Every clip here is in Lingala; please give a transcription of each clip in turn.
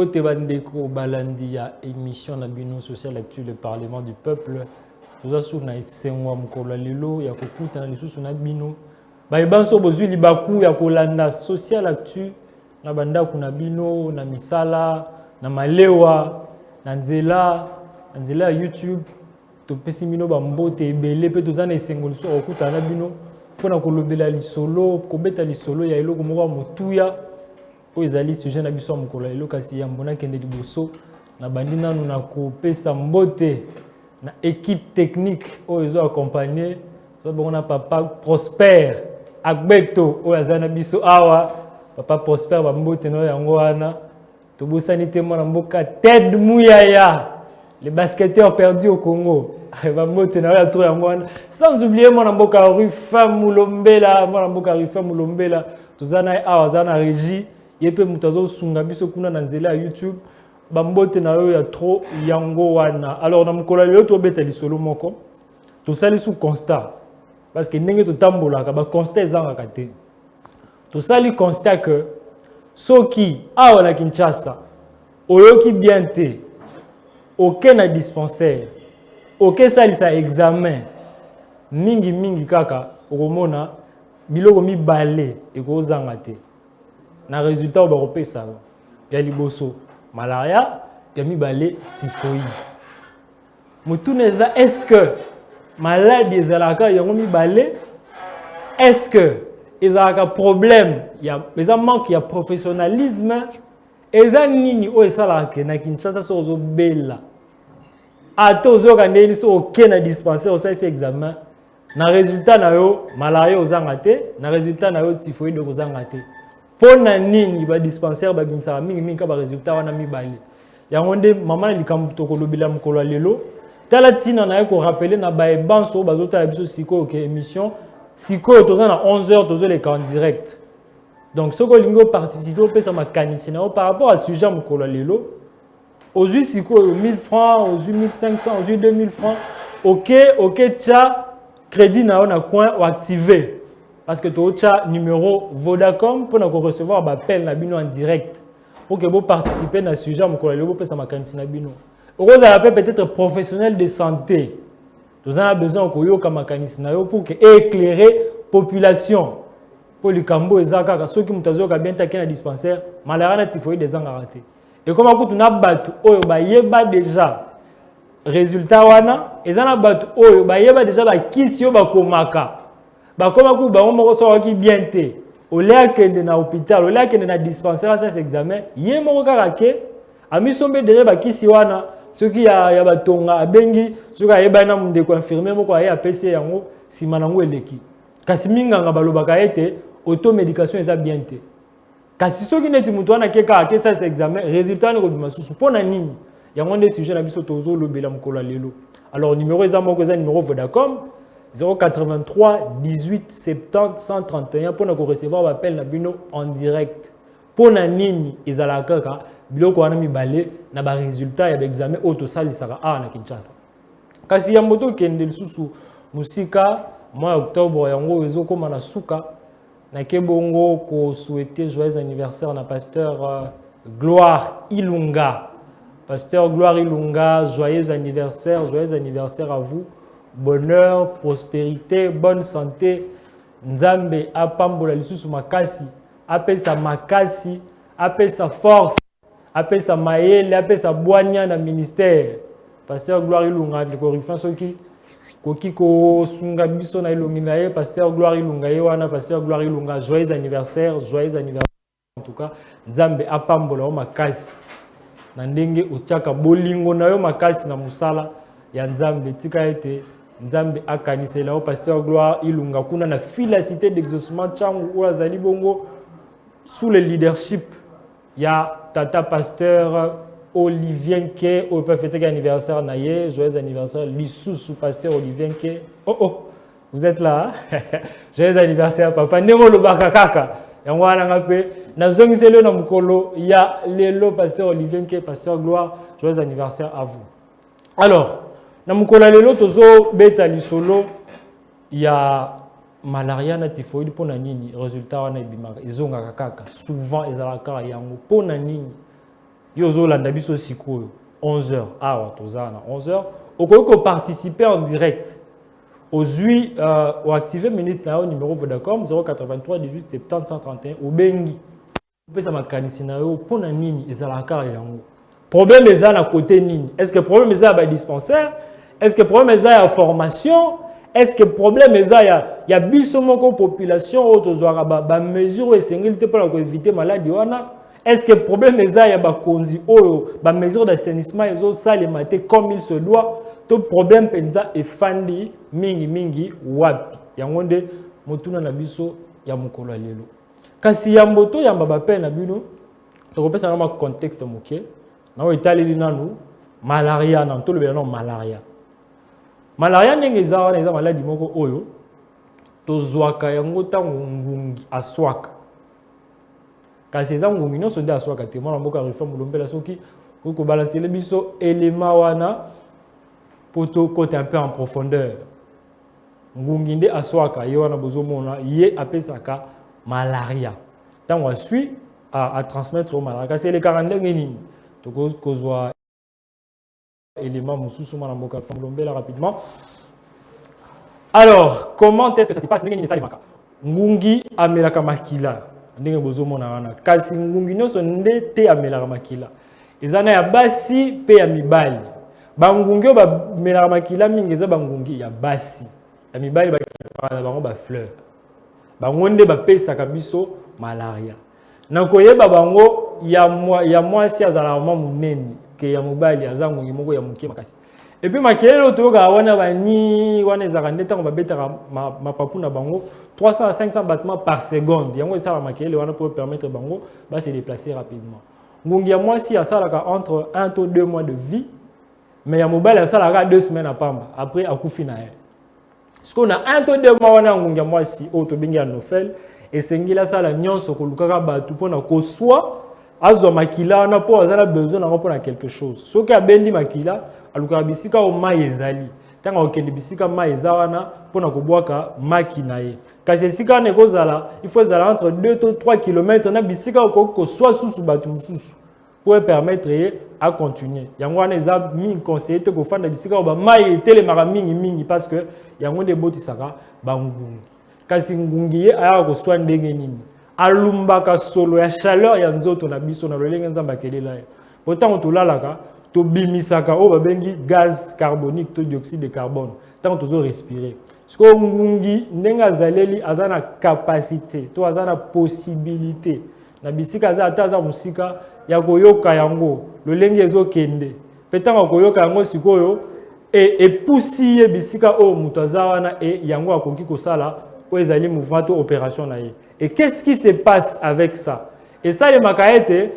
Mbote bandeko balandi ya émission na bino Social Actu, le parlement du peuple. Toza su na esengo ya mokolo ya lelo ya kokutana lisusu na bino bayeba nso bozwi libaku ya kolanda Social Actu na bandako na bino, na misala, na malewa, na nzela ya YouTube. Topesi bino bambote ebele mpe toza na esengo lisusu ya kokutana na bino mpona kolobela lisolo, kobeta lisolo ya eloko moko ya motuya oyo ezali sujet na biso ya mokolo ya lelo. Kasi yambo nakende liboso, nabandi nanu na kopesa mbote na équipe technique oyo ezo accompagne so bongo na papa Prosper Agbeto oyo aza na biso awa. Papa Prosper, bambote na oyo yango wana. Tobosani te mwana mboka Ted Muyaya, le basketteur perdu au Congo, bambote na oyo ya tro yango wana. Sans oublier mwana mboka Rufin Mulombela. Mwana mboka Rufin Mulombela, toza na ye awa, aza na régie, ye mpe moto azosunga biso kuna na nzela ya YouTube. Bambote na oyo ya tro yango wana. Alors, na mokolo ya lelo tobeta lisolo moko. Tosali su constat, parce que ndenge totambolaka, baconstat ezangaka te. Tosali constat que soki awa na Kinshasa oyoki bien te, oke na dispensaire, okesalisa examen, mingimingi kaka okomona biloko mibale ekozanga te na résultat oyo bakopesa yo. Ya liboso malaria, ya mibale typhoïde. Motuna eza: est ce que maladi ezalaka yango mibale? Est ce que ezalaka problème ya, eza manque ya professionnalisme? Eza nini oyo esalaka ke na Kinshasa soki ozobela, ata ozoyoka ndenge, soki oke na dispensaire, osalisi examen, na résultat na yo malaria ozanga te, na résultat na yo typhoïde okozanga te? Mpo na nini badispensaire babimisaka mingimingi ka barésultat wana mibale? Yango nde mama na likambo tokolobela mokolo ya lelo. Tala ntina na ye korappeler na baebanso oyo bazotala biso sikoyo ke émission sikoyo toza na 11 heures, tozoleka en direct. Donc soki olingi oparticipe, opesa makanisi na yo par rapport à sujet ya mokolo ya lelo, ozwi sikoyo 1000 francs, ozwi 1500, ozwi 2000 francs, oke tia crédit na yo na coin, oactive, parce que tootya numéro Vodacom mpona korecevoir baappel na bino en direct pour que boparticipe na sujet ya mokolo ya lelo, bopesa makanisi na bino. Okozala mpe peut-être professionnel de santé, toza na besoin ya koyoka makanisi na yo pour que éclairer population, mpo likambo eza kaka soki moto azoyoka bien te, ake na dispensaire, malaria na typhoïde ezangaka te. Ekoma kutu na bato oyo bayeba déjà résultat wana, eza na bato oyo bayeba déjà bakisi oyo bakomaka, bakoma kutu bango moko. Soki akoki bien te, ole akende na hôpital, ole akende na dispensaire asalisa examen, ye moko kaka ke amisombi déjà bakisi wana. Soki ya batonga, abengi, soki ayebani na ndeko infirmier moko, aye apesi ye yango, nsima nango eleki. Kasi minganga balobaka ete automédication eza bien te. Kasi soki neti moto wana ake kaka akesalisa examen, résultat wana ekobima susu. Mpo na nini? Yango nde sujet na biso tozolobela mokolo ya lelo. Alors, numéro eza moko, eza numéro Vodacom 083 18 70 131 mpona korecevoir baappel na bino en direct. Mpo na nini ezalaka kaka biloko wana mibale na barésultat ya baexamen oyo tosalisaka awa na Kinshasa? Kasi yambo tokende lisusu mosika, mois ya octobre yango oyo ezokóma na suka, nake bongo kosouhaiter joyeux anniversaire na pasteur Gloire Ilunga. Pasteur Gloire Ilunga, joyeux anniversaire, joyeux anniversaire à vous. Bonheur, prospérité, bonne santé. Nzambe apambola lisusu makasi, apesa makasi, apesa force, apesa mayele, apesa bwanya na ministère. Pasteur Gloire Ilunga, ndeko Rufin, soki koki kosunga biso na elongi na ye, pasteur Gloire Ilunga ye wana. Pasteur Gloire Ilunga, joyeux anniversaire, joyeux anniversaire. En tout cas, Nzambe apambola yo makasi na ndenge otiaka bolingo na yo makasi na mosala ya Nzambe. Tika ete Nzambe akanisela yo, pasteur Gloire Ilunga, kuna na fila cité d'exaucement Ntiangu, oyo azali bongo sous le leadership ya tata pasteur Olivier Nke, oyo mpe afetaki anniversaire na ye. Joyeux anniversaire lisusu, pasteur Olivier Nke. Oh, vous êtes là? Joyeux anniversaire, papa. Ndenge olobaka kaka yango wana, nga mpe nazongiseli yo na mokolo ya lelo. Pasteur Olivier Nke, pasteur Gloire, joyeux anniversaire à vous. Alors, na mokolo ya lelo tozobeta lisolo ya malaria na typhoïde. Mpo na nini résultat wana ebimaka, ezongaka kaka souvent, ezalaka kaka yango? Mpo na nini? Yo ozolanda biso sikoyo 11h, awa toza na 11h, okoki koparticiper en direct. Ozwi oactive minute na yo, numéro Vodacom 083 18 70 131, obengi, opesa makanisi na yo. Mpo na nini ezalaka kaka yango? Problème eza na côté nini? Est ce que problème eza ya badispensaire? Est ce que problème eza ya formation? Est ce que problème eza ya biso moko population oyo tozwaka bamesure oyo esengeli te mpona koéviter maladie wana? Est ce que problème eza ya bakonzi oyo bamesure d'assainissement ezosalema te comme il se doit? To problème mpenza efandi mingimingi wapi? Yango nde motuna na biso ya mokolo ya lelo. Kasi yambo toyamba baappels na bino, tokopesa na contexte moke na oyo etaleli nanu malaria. Na tolobela nano malaria. Malaria ndenge eza wana, eza maladie moko oyo tozwaka yango ntango ngungi aswaka, kasi eza ngungi nyonso nde aswaka te. Mwana mboka Rufin Molombela, soki okobalansele biso elema wana mpo tokota un peu en profondeur. Ngungi nde aswaka ye wana, bozomona ye apesaka malaria. Ntango aswi, atransmettre o malaria. Kasi elekaka ndenge nini? Tokozwa élément mosusu, mwana mboka Molombela, rapidement. Alors, comment est-ce que ça se passe? Ndenge nini esalemaka? Ngungi amelaka makila ndenge bozomona wana, kasi ngungi nyonso nde te amelaka makila. Eza na ya basi mpe ya mibali. Bangungi oyo bamelaka makila mingi eza bangungi ya basi. Ya mibali bakipaka na bango bafleur. Bango nde bapesaka biso malaria. Na koyeba bango, ya mwasi azalaka mwa monene ke ya mobali, aza ngungi moko ya moke makasi. Et puis makelele oyo toyokaka wana, bani wana, ezalaka nde ntango babetaka mapapu na bango 300 à 500 battements par seconde. Yango esalaka makelele wana pour permettre bango base déplacer rapidement. Ngungi ya mwasi asalaka entre 1 to 2 mois de vie, mais ya mobali asalaka 2 semaines à pamba, après akufi na ye. Sikoyo na 1 to 2 mois wana, ngungi ya mwasi oyo tobengi ya anophèle esengeli asala nyonso kolukaka bato mpona koswa, azwa makila wana mpo aza na besoin nango mpona quelque chose. Soki abendi makila, alukaka bisika oyo mai ezali. Ntango akokende bisika mai eza wana mpona kobwaka maki na ye, kasi esika wana ekozala, il faut ezala entre 2 to 3 km na bisika okoki koswa susu bato mosusu po epermettre ye acontinue. Yango wana eza mingi conseillé te kofanda bisika oyo bamai etelemaka mingimingi, parce que yango nde ebotisaka bangungi. Kasi ngungi ye ayaka koswa ndenge nini? Alumbaka solo ya chaleur ya nzoto na biso na lolenge Nzambe akelela ye. Po ntango tolalaka, tobimisaka oyo babengi gaz carbonique to dioxyde de carbone ntango tozorespirer. Sikoyo ngungi ndenge azaleli, aza na capacité to aza na possibilité na bisika aza, ata aza mosika, ya koyoka yango lolenge ezokende. Mpe ntango akoyoka yango sikoyo, epusi ye bisika oyo moto aza wana, e yango akoki kosala oyo ezali mouvement to opération na ye. Et qu'est-ce qui se passe avec ça? Esalemaka ete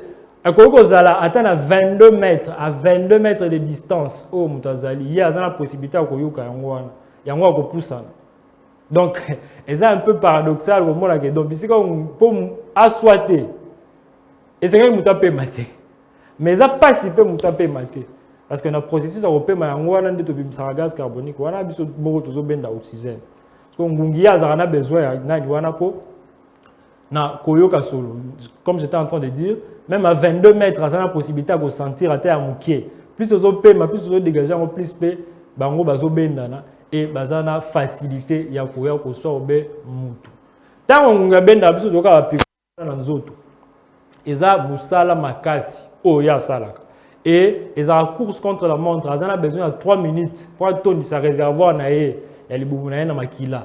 akoki kozala ata na 22 mètres, à 22 mètres de distance oyo moto azali, ye aza na possibilité ya koyoka yango wana, yango akopusana. Donc eza un peu paradoxal komona ke donc bisika mpo aswa te, esengeli moto apema te, mais eza mpasi mpe moto apema te, parce que na processus ya kopema yango wana nde tobimisaka gaz carbonique wana, biso moko tozobenda oxygène. So ngungi ye azalaka na besoin ya nani wana mpo na koyoka solo. Comme j'étais en train de dire, même à 22 mètres aza na possibilité ya kosentir ata ya moke. Plus ozopema, plus ozodégage yango, plus mpe bango bazobendana e baza na facilité ya koya koswa obe mutu. Ntango ngungi abendaka biso, toyoka bapiko na nzoto. Eza mosala makasi oyo ye asalaka e ezalaka course contre la montre. Aza na besoin ya 3 minutes mpo atondisa réservoir na ye ya libumu na ye na makila.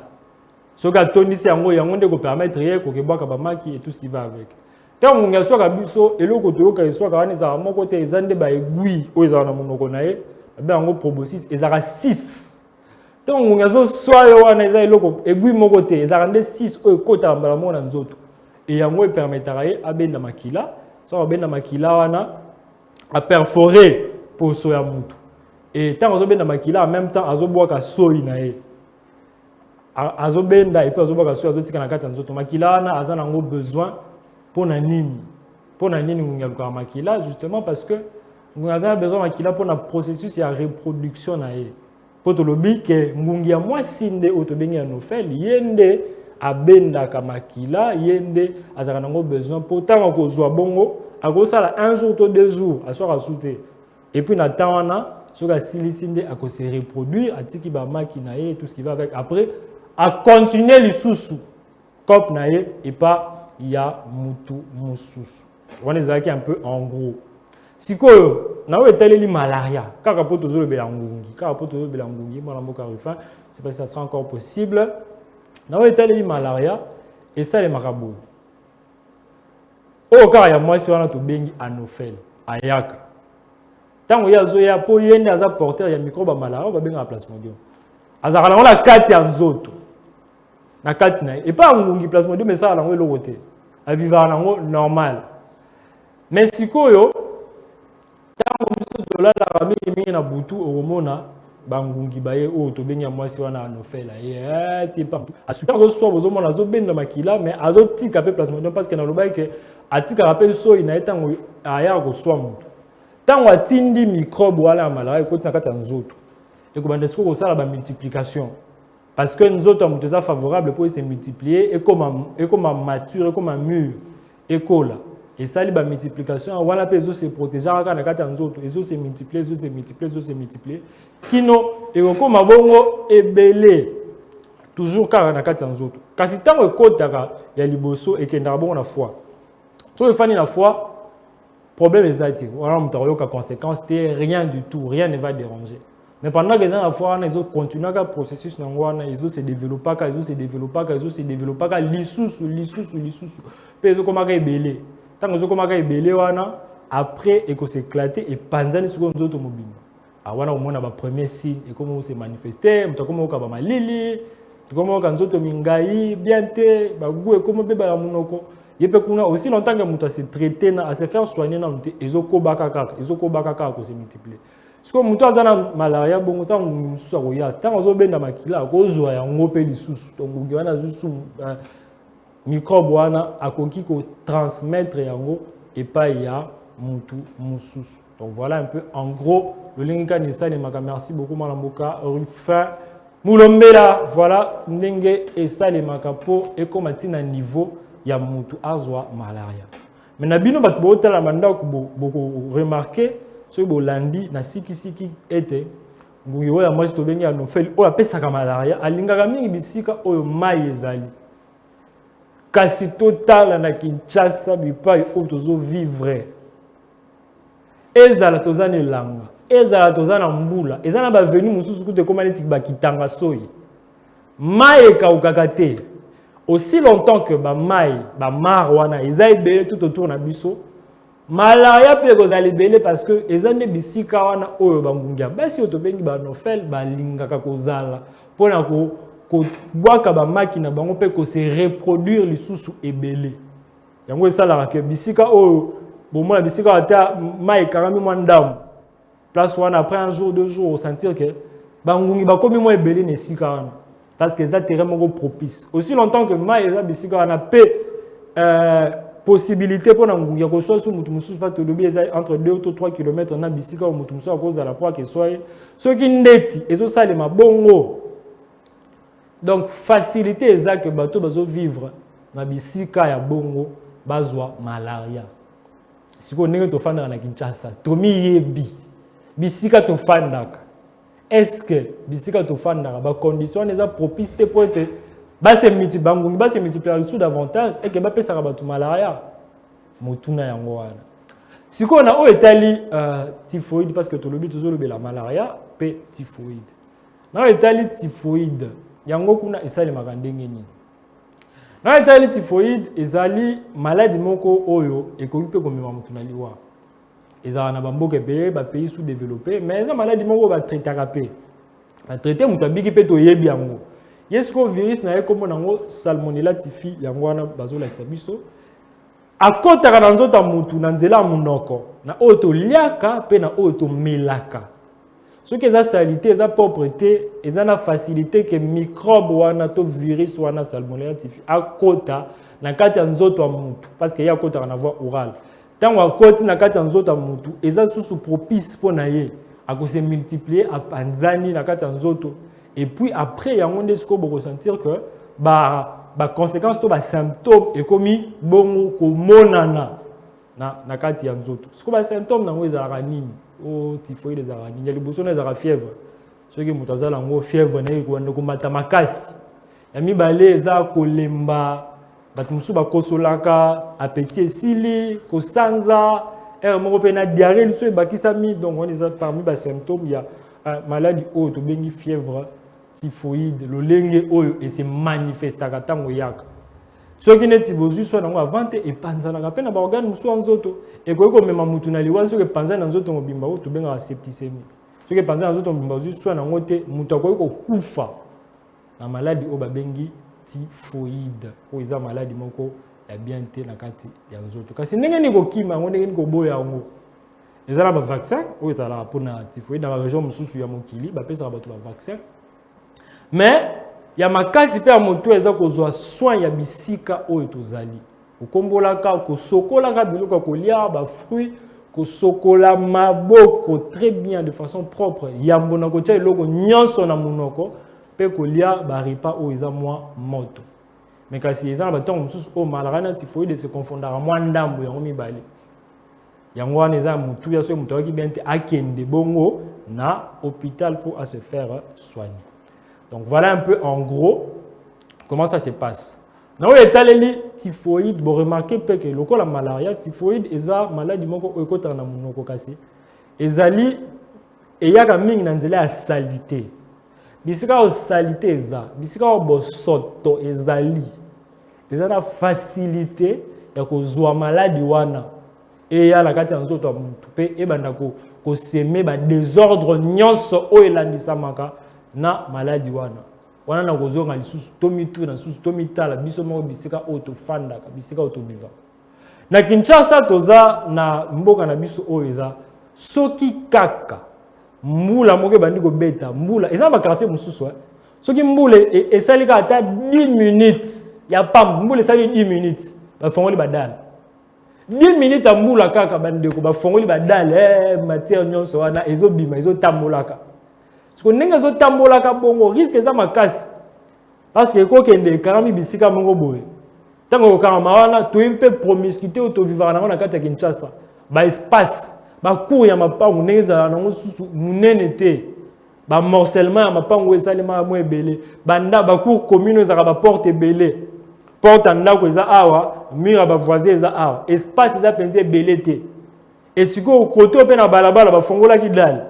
Soki atondisi yango, yango nde kopermettre ye kokebwaka bamaki et tout ce qui va avec. Ntango ngongi aswaka biso, eloko toyoka eswaka wana ezalaka moko te, eza nde baaiguille oyo ezalaka na monoko na ye, babe yango proboscis, ezalaka 6. Ntango ngongi azoswa yo wana, eza eloko aiguille moko te, ezalaka nde 6 oyo ekotaka mbala moko na nzoto. E yango epermetaka ye abenda makila. Soki abenda makila wana, aperfore poso ya mutu. E ntango azobenda makila, en même temps azobwaka soi na ye, azobenda et puis azobwaka soi, azotika na kati ya nzoto. Makila wana aza nango besoin mpo na nini? Mpo na nini ngungi alukaka makila? Justement parce que ngungi aza na besoin makila mpo na processus ya reproduction na ye. Mpo tolobi ke ngungi ya mwasi nde oyo tobengi anophèle, ye nde abendaka makila, ye nde azalaka nango besoin mpo ntango akozwa bongo. Akosala un jour to 2 jours, aswaka su te. Et puis na temps wana, soki asilisi nde akose reproduire, atiki bamaki na ye, tout ce qui va avec. Après acontinue lisusu cope na ye epa ya mutu mosusu. Wana ezalaki un peu en gros. Sikoyo na oyo etaleli malaria, kaka mpo tozolobela ngungi, kaka mpo tozolobela ngungi, mwana mboka Rufin, c'est pas si ça sera encore possible. Na oyo etaleli malaria, esalemaka boye: oyo kaka ya mwasi wana tobengi anophèle ayaka, ntango ye azoya, mpo ye nde aza porteur ya microbe ya malaria oyo babengaka plasmodium, azalaka nango na kati ya nzoto, na kati na ye. Epai ya ngungi, plasmodium esalaka nango eloko te, avivaka nango normal. Mais sikoyo, ntango mosusu tolalaka mingimingi na butu, okomona bangungi baye oyo tobengi ya mwasi wana anophèle ye ti asuki, azoswa, bozomona azobenda makila, mais azotika mpe plasmodium, parce que nalobaki ke atikaka mpe soi na ye ntango ayaka koswa motu. Ntango atindi microbe wana ya malaria, ekoti na kati ya nzoto, ekobanda sikoyo kosala bamultiplication, parce que nzoto ya moto eza favorable mpo ese multiplier, ekoma mature, ekoma mûr, ekola, esali bamultiplication wana mpe ezose protéger kaka na kati ya nzoto, ezose multiplier, ezose multiplier, ezose multiplier, kino ekokóma bongo ebele, toujours kaka na kati ya nzoto. Kasi ntango ekɔtaka ya liboso, ekendaka bongo na foie. Soki efandi na foie, problème eza te, wana moto akoyoka conséquence te, rien du tout, rien ne va déranger. Mais pendant que eza na foie wana, ezocontinuaka processus nango wana, ezose développaka, ezose développaka, ezose développaka lisusu, lisusu, lisusu, mpe ezokomaka ebele. Ntango ezokomaka ebele wana, après ekos'éclater, epanzani sikoyo nzoto mobimba. Wana komona bapremier signe ekomi kose manifester: moto akomi koyoka bamalili, tokomi koyoka nzoto mingai bien te, bagoût ekomi obeba na monoko. Ye mpe kuna, aussi longtemps que moto ase traité na ase faire soigner nanu te, ezokobaka kaka, ezokobaka kaka kose multiplier. Sikoyo moto aza na malaria bongo, ntango ngungi mosusu akoya, ntango azobenda makila, akozwa yango mpe lisusu. Donc ngungi wana azusu microbe wana, akoki kotransmettre yango epai ya mutu mosusu. Donc voilà un peu en gros lolenge kani esalemaka. Merci beaucoup, mwana mboka Rufin Mulombela. Voilà ndenge esalemaka mpo ekóma ntina niveau ya mutu azwa malaria. Mais na bino bato botala bandako, bokoremarquer soki bolandi na sikisiki ete ngungi oyo ya mwasi tobengi anophèle, oyo apesaka malaria, alingaka mingi bisika oyo mai ezali. Kasi totala na Kinshasa, bipai oyo tozovivre, ezala toza na elanga, ezala toza na mbula, eza na baavenue mosusu kutu ekóma neti bakitanga soyi, mai ekaukaka te. Aussi longtemps que bamai, bamare wana eza ebele tout autour na biso, malaria mpe ekozala ebele, parce que eza nde bisika wana oyo bangungi ya basi oyo tobengi baanophèle balingaka kozala mpona kobwaka bamaki na bango mpe kose reproduire lisusu ebele. Yango esalaka ke bisika oyo bomona, bisika oyo ata mai ekangami mwa ndambo, place wana, après un jour, 2 jours, osentir ke bangungi bakomi mwa ebele na esika wana, parce que eza terrain moko propice. Aussi longtemps que mai eza bisika wana mpe possibilité mpona ngungi ya koswa so motu mosusu, mpa tolobi eza entre 2 to 3 km na bisika oyo motu mosusu akozala po akeswa ye. Soki ndeti ezosalema bongo, donc facilité eza ke bato bazovivre na bisika ya bongo bazwa malaria. Sikoyo ndenge tofandaka na Kinshasa, tomiyebi bisika tofandaka. Est ce que bisika tofandaka, bacondition wana eza propice te mpo ete bangungi base multiplier lisusu davantage, eke bapesaka bato malaria? Motuna yango wana. Sikoyo na oyo etali typhoïde, parce que tolobi tozolobela malaria mpe typhoïde. Na oyo etali typhoïde, yango kuna esalemaka ndenge nini? Na oyo etali typhoïde, ezali maladi moko oyo ekoki mpe komema motu na liwa. Ezalaka na bamboka ebele, bapays sous développé, mais eza maladi moko oyo batraitaka mpe batraite, moto abiki mpe toyebi yango. Ye sikoyo, virus na ye, nkombo nango Salmonella typhi. Yango wana bazolakisa biso, akɔtaka na nzoto ya mutu na nzela ya monoko, na oyo toliaka mpe na oyo tomelaka. Soki eza saleté, eza propre te, eza na facilité ke microbe wana to virus wana Salmonella typhi akɔta na kati ya nzoto ya mutu, parce que ye akɔtaka na voie orale. Ntango akɔti na kati ya nzoto ya mutu, eza lisusu propice mpo na ye, akose multiplier, apanzani na kati ya nzoto. Et puis après, yango nde sikoyo bokosentir que baconséquence to basymptôme ekomi bongo komonana. Na kati ya nzoto. Sikoyo basymptôme nango ezalaka nini? O typhoïde ezalaka nini? Ya liboso na ezalaka fièvre. Soki moto aza nango, fièvre na ye ekobanda komata makasi. Ya mibale eza kolemba, bato mosusu bakosolaka, appétit esili, kosanza heure moko, mpe na diarrhée liso ebakisami. Donc wana eza parmi basymptôme ya maladie oyo tobengi fièvre typhoïde, lolenge oyo ese manifestaka ntango eyaka. Soki neti bozwi soin yango avant te, epanzanaka mpe na baorgane mosusu ya nzoto, ekoki komema mutu na liwa. Soki epanzani na nzoto mobimba, oyo tobengaka septicémie, soki epanzani na nzoto mobimba, ozwi soin yango te, moto akoki kokufa na maladie oyo babengi typhoïde, oyo eza maladie moko ya bien te na kati ya nzoto. Kasi ndenge nini kokima yango? Ndenge nini koboya yango? Eza na bavaccin oyo ezalaka mpona typhoïde. Na barégion mosusu ya mokili bapesaka bato bavaccin, mais ya makasi mpe ya moto eza kozwa soin ya bisika oyo tozali, kokombolaka, kosokolaka biloko ya kolia, bafruit, kosokola maboko très bien, de façon propre, yambo na kotia eloko nyonso na monoko, mpe kolia barepas oyo eza mwa moto. Mais kasi eza na batango mosusu oyo malaria na typhoïde se confondaka mwa ndambo, yango mibale. Yango wana eza ya motuya, soki moto ayoki bien te, akende bongo na hôpital pour à se faire soigner. Donc voilà un peu en gros comment ça se passe. Na oyo etaleli typhoïde, boremarquer mpe ke lokola malaria, typhoïde eza maladie moko oyo ekotaka na monoko, kasi ezali eyaka mingi na nzela ya saleté. Bisika oyo saleté eza, bisika oyo bosoto ezali, eza na facilité ya kozwa maladie wana eya na kati ya nzoto ya motu mpe ebanda kosemer badésordre nyonso oyo elandisamaka na maladie wana. Wana na kozonga lisusu, tomituna lisusu, tomitala biso moko bisika oyo tofandaka, bisika oyo tovivaka na Kinshasa. Toza na mboka na biso oyo eza, soki kaka mbula moko ebandi kobeta, mbula eza na baquartier mosusu, eh. Soki mbula esali kaka ata 10 minutes ya pamba, mbula esali 10 minutes, bafongoli badalles. 10 minutes ya mbula kaka, bandeko, bafongoli badalles, matière nyonso wana ezobima, ezotambolaka. Siko ndenge ezotambolaka bongo, risque eza makasi, parce que ekokende ekangami bisika moko boye. Ntango ekokangama wana, toyebi mpe promiscuité oyo tovivaka nango na kati ya Kinshasa, baespace, bacour ya mapangu ndenge ezalaka nango susu monene te, bamorcellement ya mapangu oyo esalemaka mwa ebele, banda bacour commune oyo ezalaka baporte ebele, porte ya ndako eza awa, mur ya bavoisin eza awa, espace eza mpenza ebele te. Esikoyo kote oyo mpe na balabala bafongolaki dalle,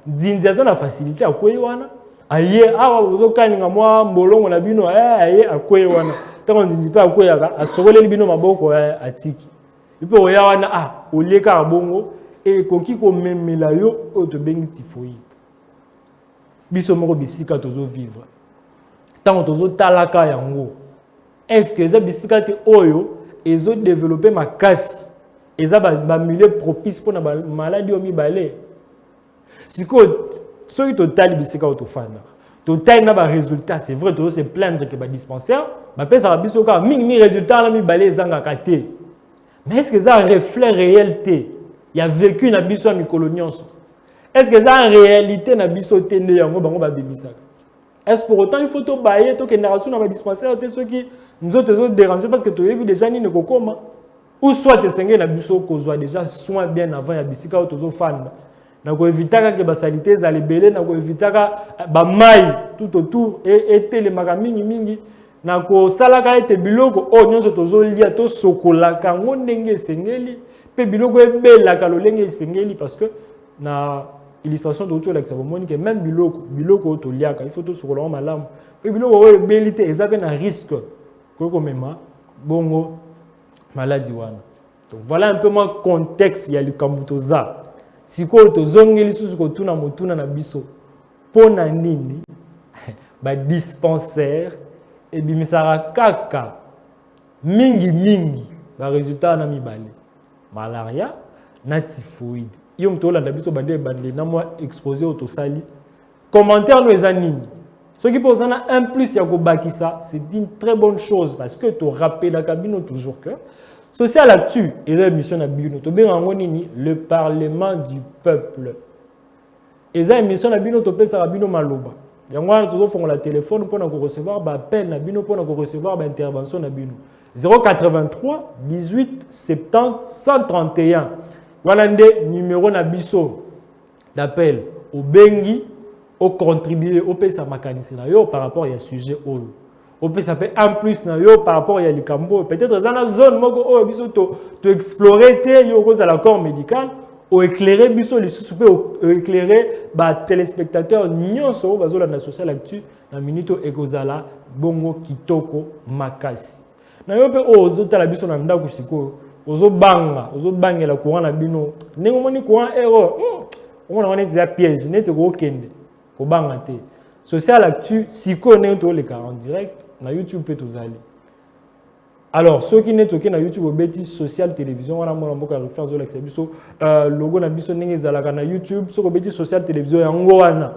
nzinzi aza na facilité, akwei wana, aye awa, bozokaninga mwa mbolongo na bino, aye akwei wana. Ntango nzinzi mpe akweyaka, asokoleli bino maboko, atiki mpe oya wana, ah, olie kaka bongo, ekoki komemela yo oyo tobengi typhoïde. Biso moko bisika tozovivre, ntango tozotalaka yango, est ce que eza bisika te oyo ezodévelopper makasi, eza bamilieu propice mpona bamaladie oyo mibale? Sikoyo soki totali bisika oyo tofandaka, totali na barésultat, c'est vrai, tozo se plaindre ke badispensaire bapesaka biso kaka mingimingi résultat wana mibale ezangaka te. Mais est ce que eza reflet réel te ya vécu na biso ya mikolo nyonso? Est ce que eza réalité na biso te nde yango bango babimisaka? Est ce pour autant il faut tobaye, tokendaka su na badispensaire te soki nzoto ezodéranger, parce que toyebi déjà nini ekokoma? Ou soit esengeli na biso kozwa déjà soin bien avant ya bisika oyo tozofanda, na koevitaka ke basaleté ezala ebele, na koevitaka bamai tout autour etelemaka mingimingi, na kosalaka ete biloko oyo nyonso tozolia tosokolaka yango ndenge esengeli, mpe biloko ebelaka lolenge esengeli? Parce que na illustration touti olakisa, bomoni ke même biloko oyo toliaka, il faut tosokola yango malamu, mpe biloko oyo ebeli te eza mpe na risque koki komema bongo maladie wana. Donc voilà un peu mwa contexte ya likambo toza sikoyo. Tozongeli lisusu kotuna motuna na biso: mpo na nini badispensaire ebimisaka kaka mingimingi baresultat wana mibale, malaria na typhoïde? Yo moto olanda biso bande ebandeli na mwa exposé oyo tosali, commentaire no eza nini? Soki mpe oza na un plus ya kobakisa, c'est une très bonne chose, parce que torappelaka bino toujours que Social Actu eza émission na bino, tobengaka yango nini? Le Parlement du peuple. Eza émission na bino, topesaka bino maloba. Yango wana tozofongola telefone mpona korecevoir baappel na bino, mpona korecevoir baintervention na bino. 083 18 70 131 wana nde numéro na biso d'appel. Obengi, ocontribue, opesa makanisi na yo par rapport ya sujet oyo, opesa mpe un plus na yo par rapport ya likambo oyo. Peut-être eza na zone moko oyo biso toexplore te. Yo okozala corps médical, oéclaire biso lisusu mpe oéclaire batéléspectateur nyonso oyo bazolanda Social Actu na minute oyo. Ekozala bongo kitoko makasi na yo. Mpe oyo ozotala biso na ndako sikoyo, ozobanga, ozobangela courant na bino, ndenge omoni courant erreur, omona wana neti eza piège, neti ekokende, kobanga te. Social Actu sikoyo, ndenge toleka en direct na YouTube mpe tozali. Alors soki neti oke na YouTube, obeti Social Télévision wana, mwana mboka ya azolakisa biso logo na biso ndenge ezalaka na YouTube. Soki obeti Social Télévision, yango wana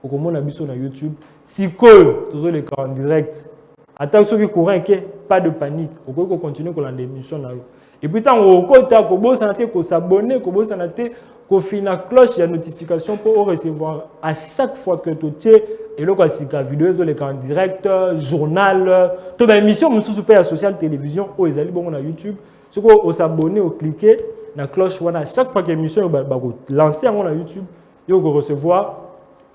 okomona biso na YouTube. Sikoyo tozoleka en direct. Ata soki courant eke, pas de panique, okoki kocontinue kolanda émission na yo. Et puis ntango okota, kobosana te kos'abonner, kobosana te kofina cloche ya notification mpo recevoir à chaque fois que totie eloko ya sika, video ezoleka en direct, journal to baémission mosusu mpe ya Social Télévision oyo ezali bongo na YouTube. Soki os'abonner, oclique na cloche wana, à chaque fois que émission oyo bakolance yango na YouTube, yo okorecevoir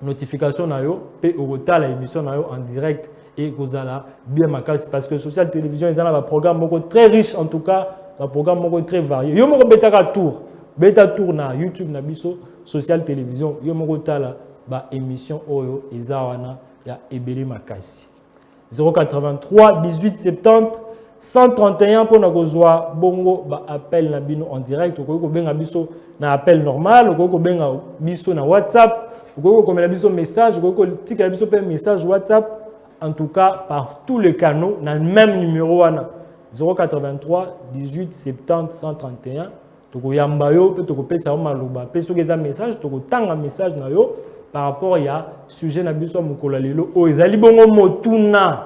notification na yo mpe okotala émission na yo en direct. Ekozala bien makasi parce que Social Télévision eza na baprogramme moko très riche, en tout cas baprogramme moko très varié. Yo moko betaka tour, beta tour na YouTube na biso Social Télévision, yo moko tala baémission oyo eza wana ya ebele makasi. 083 18 70 131 mpona kozwa bongo baappel na bino en direct. Okoki kobenga biso na appel normal, okoki kobenga biso na WhatsApp, okoki kokomela biso message, okoki kotikela biso mpe message WhatsApp. En tout cas, par tous les canaux, na même numéro wana, 083 18 70 131, tokoyamba yo mpe tokopesa yo maloba. Mpe soki eza message, tokotanga message na yo par rapport ya sujet na biso ya mokolo ya lelo oyo ezali bongo motuna: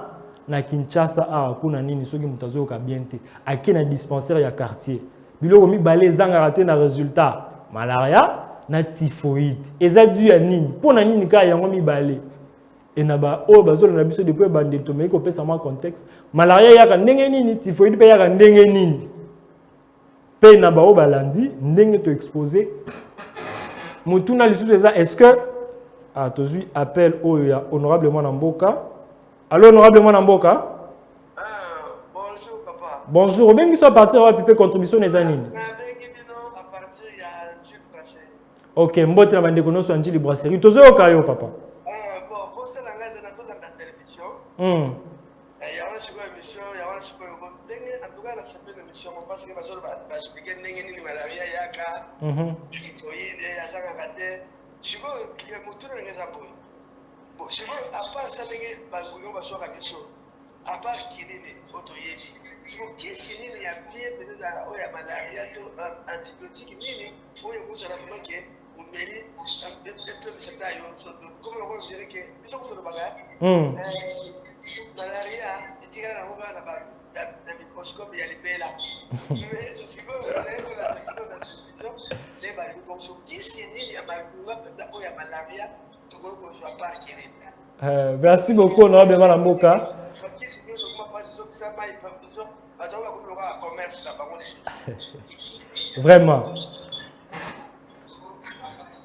na Kinshasa awa, kuna nini soki moto azoyoka bien te, ake na dispensaire ya quartier, biloko mibale ezangaka te na résultat, malaria na typhoïde? Eza dû ya nini? Mpo na nini kaka yango mibale? E na baoyo bazolanda biso depuis ebandeli, tomeki kopesa mwa contexte: malaria eyaka ndenge nini, typhoïde mpe eyaka ndenge nini? Mpe na baoyo balandi ndenge toexpose motuna lisusu eza: est ce que, ah, tozwi appel oyo ya honorable mwana mboka. Allo, honorable mwana mboka? Ah, bonjour papa. Bonjour. Obengi biso à partir wapi mpe contribution na eza nini? Nabengi bino à partir ya Njili Brasserie. Ok, mbote na bandeko nyonso ya Njili Brasserie. Tozoyoka yo, papa. Ah, bon, posa na ngai eza nazolanda télévision. Yango sikoyo émission yango sikoyo, bon, ndenge en tout cas nasepeli émission ngo parce que bazoloba, baexplike ndenge nini malaria yaka, typhoïde azangaka te. Sikoyo motuna ndenge eza boye: bon, sikoyo à part ça, ndenge bangungi baswaka biso, à part kinini oyo toyebi, siko kisi nini ya bien mpenza ezalaka oyo ya malaria to antibiotique nini oyo ekozala vraiment ke omeli epemisa ta yo nzoto, comme lokola dirait ke biso kotolobaka malaria etikala nango kaka na microscope ya libela? Mais sikoyo nayekola sikoyo na télévision nde balobi bonso kisi nini ya malunga mpenza oyo ya malaria tokoki kozwa par kinini? Merci beaucoup, honorable mwana mboka. Bakisi nyonso kuma mpasi ezokisa mai, bato yango bakomi lokola commerce na bango lisusu. Vraiment,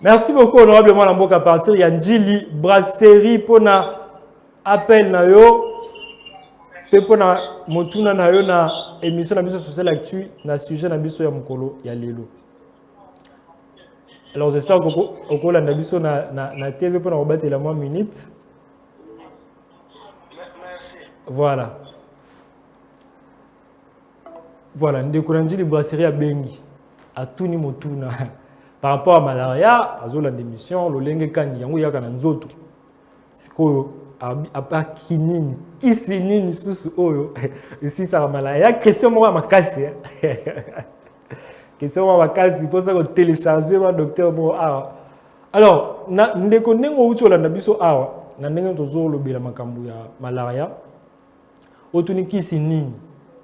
merci beaucoup, honorable mwana mboka à partir ya Njili Brasserie, mpona appel na yo mpe mpona motuna na yo na émission na biso Social Actu, na sujet na biso ya mokolo ya lelo. Alors j'espère okolanda biso na TV mpona kobatela mwa minute. Merci. Voilà, ndeko na Njili Brasserie abengi, atuni motuna par rapport à malaria. Azolanda émission lolenge kani yango eyaka na nzoto. Sikoyo apaki nini, kisi nini susu oyo esisaka malaria? Question moko ya makasi, question moko ya makasi mposa kotélécharge ba docteur moko awa. Alors na ndeko, ndenge outi olanda biso awa na ndenge tozolobela makambo ya malaria, otuni kisi nini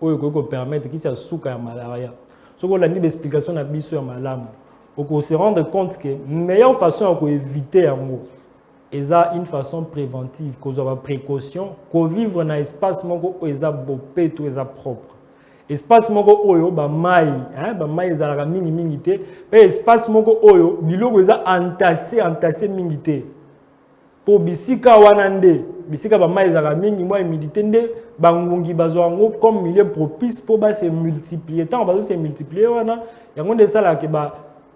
oyo ekoki kopermettre, kisi ya suka ya malaria. Soki olandi baexplication na biso ya malamu, okose rendre compte que meilleure façon ya koéviter yango eza une façon préventive, kozwa baprécaution, kovivre na espace moko oyo eza bopeto, eza propre. Espace moko oyo bamai, hein, bamai ezalaka mingimingi te, mpe espace moko oyo biloko eza entassé entassé mingi te. Mpo bisika wana nde bisika bamai ezalaka mingi, mwa humidité, nde bangungi bazwa yango comme milieu propice mpo base multiplier. Ntango bazose multiplier wana, yango nde esalaka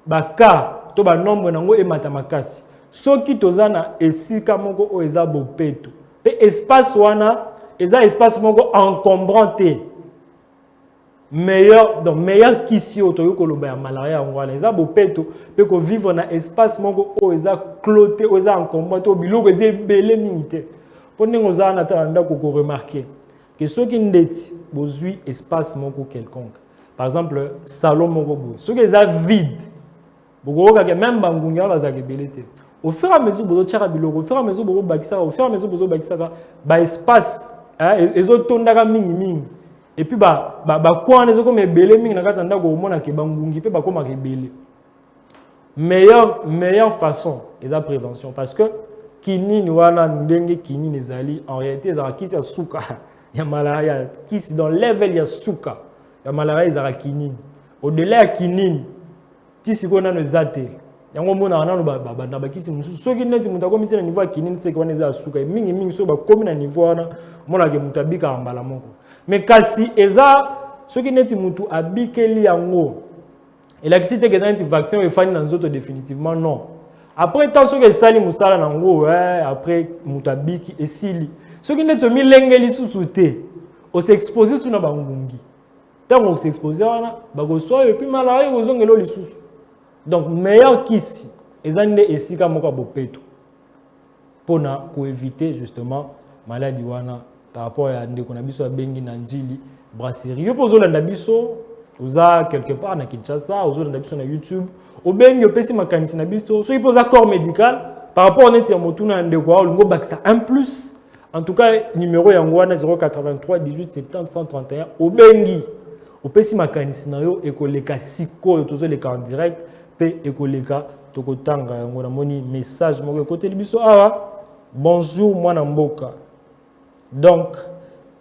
bacas to banombre nango emata makasi. Soki toza na esika moko oyo eza bopeto, mpe espace wana eza espace moko encombrant te, meilleur, donc meilleur kisi oyo toyoki koloba ya malaria yango wana, eza bopeto mpe kovivre na espace moko oyo eza clos te, oyo eza encombrant te, oyo biloko eza ebele mingi te. Mpo ndenge oza wana, ata na ndako, koremarquer ke soki ndeti bozwi espace moko quelconque, par exemple salon moko boye, soki eza vide, bokokokake même bangungi wana bazalaka ebele te. Au fur et à mesure bozotiaka biloko, au fur et à mesure bokobakisaka, au fur et à mesure bozobakisaka baespace, ezotondaka mingimingi, et puis bakwa wana ezokoma ebele mingi na kati ya ndako, omonaka bangungi mpe bakomaka ebele. Meilleure façon eza prévention, parce que kinini wana, ndenge kinini ezali, en réalité ezalaka kisi ya suka ya malaria. Kisi dans level ya suka ya malaria ezalaka kinini. Au-delà ya kinini, ti sikoyo nano eza te. Yango omonaka nano na bakisi mosusu. Soki neti moto akomi ti na niveau ya kinini, seke wana eza ya suka mingimingi. Soki bakomi na niveau wana, omonaka moto abikaka mbala moko. Mais kasi eza soki neti motu abikeli yango, elakisi te eza neti vaccin oyo efandi na nzoto définitivement, non. Après temps, soki esali mosala nango, après moto abiki, esili. Soki neti omilengeli lisusu te, os'exposer su na bangungi, ntango os'exposer wana, bakoswa oyo, et puis malaria ekozongela oyo lisusu. Donc meilleur kisi eza nde esika moko ya bopeto mpona koéviter justement maladie wana. Par rapport ya ndeko na biso abengi na Njili Brasserie, yo mpo ozolanda biso, oza quelque part na Kinshasa, ozolanda biso na YouTube, obengi, opesi makanisi na biso. Soki mpo oza corps médical, par rapport neti ya motuna ya ndeko awa, olingi obakisa un plus, en tout cas numéro yango wana, 083 18 70 131. Obengi, opesi makanisi na yo, ekoleka sikoyo, tozoleka en direct mpe ekoleka, tokotanga yango. Namoni message moko ekoteli biso awa: "Bonjour mwana mboka, donc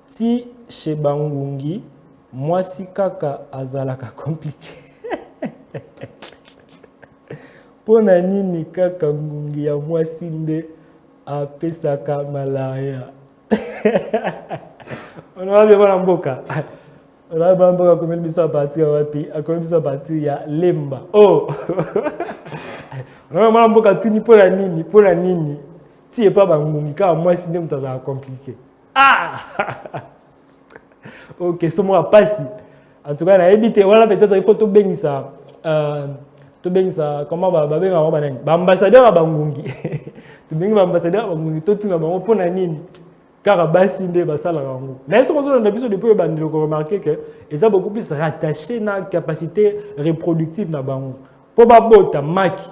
ti chez bangungi, mwasi kaka azalaka compliqué? Mpo na nini kaka ngungi ya mwasi nde apesaka malaria?" Honorable mwana mboka, honorable mwana mboka akomeli biso à partir ya wapi? Akomeli biso à partir ya Lemba. Oh, honorable mwana mboka atuni mpo na nini, mpo na nini ti epa bangungi kaka mwasi nde moto azalaka compliqué? Ah, ok, so moko pasi. En tout cas nayebi te wana, peut-être il faut tobengisa, tobengisa, comment babengaka bango, banani, baambassadeur ya bangungi. Tobengi baambassadeur ya bangungi, totuna bango mpo na nini kaka basi nde basalaka yango. Mais soki ozolanda biso depuis ebandeli, koremarquer ke eza beaucoup plus rattaché na capacité reproductive na bango. Mpo babota maki,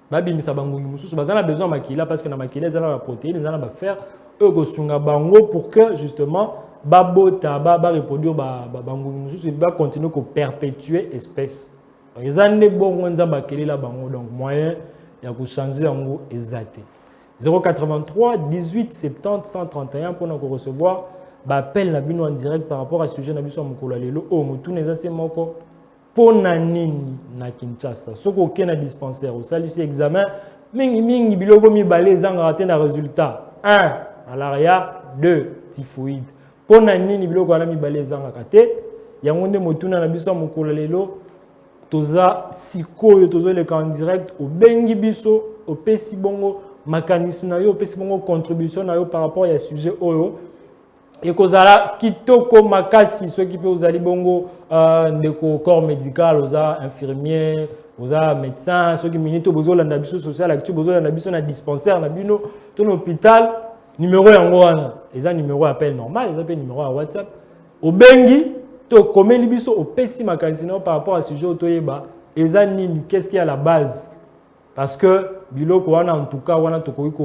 babimisa bangungi mosusu, baza na besoin ya makila, parce que na makila eza na baprotéine, eza na bafer oyo kosunga bango pour que justement babota, bareproduire bangungi mosusu, bacontinue koperpétuer espèce. Donc eza nde bongo Nzambe akelela bango. Donc moyen ya kochanger yango eza te. 083 18 70 131 mpona korecevoir baappel na bino en direct par rapport à sujet na biso ya mokolo ya lelo oyo. Motuna eza se moko: mpo na nini na Kinshasa, soki okei na dispensaire, osalisi examen, mingimingi biloko mibale ezangaka te na résultat: 1 malaria, 2 typhoïde? Mpo na nini biloko wana mibale ezangaka te? Yango nde motuna na biso ya mokolo lelo. Toza sikoyo, tozoleka en direct. Obengi biso, opesi bongo makanisi na yo, opesi bongo contribution na yo par rapport ya sujet oyo, ekozala kitoko makasi. Soki mpe ozali bongo ndeko corps médical, oza infirmier, oza médecin, soki minute bozolanda biso Social Actu, bozolanda biso na dispensaire na bino to na hôpital, numéro yango wana eza numéro appel normal, eza mpe numéro ya WhatsApp. Obengi to okomeli biso, opesi makanisi na yo par rapport à sujet oyo, toyeba eza nini, qu'est-ce qui est à la base, parce que biloko wana, en tout cas wana tokoki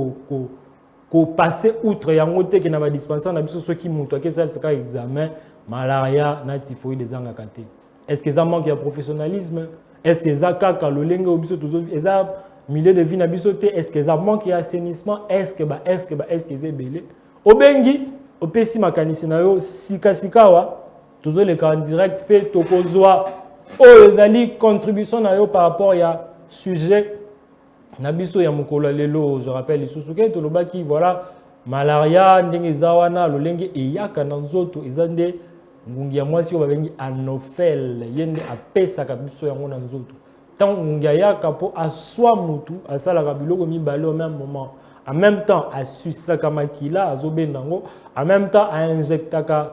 kopasser outre yango te, ke na badispensaire na biso, soki moto akesalisaka examen, malaria na typhoïde ezangaka te. Est ce que eza manque ya professionnalisme? Est ce que eza kaka lolenge oyo biso tozo, eza milieu de vie na biso te? Est ce que eza manque ya assainissement? Est ce que ba est ce que ba est ce que eza ebele? Obengi, opesi makanisi na yo sikasika awa. Tozoleka en direct mpe tokozwa oyo ezali contribution na yo par rapport ya sujet na biso ya mokolo ya lelo. Je rappelle lisusu ke tolobaki, voilà, malaria ndenge eza wana, lolenge eyaka na nzoto, eza nde ngungi ya mwasi oyo babengi anophèle. Ye nde apesaka biso yango na nzoto. Ntango ngungi ayaka mpo aswa mutu, asalaka biloko mibale au même moment. En même temps asusaka makila, azobenda yango, en même temps ainjectaka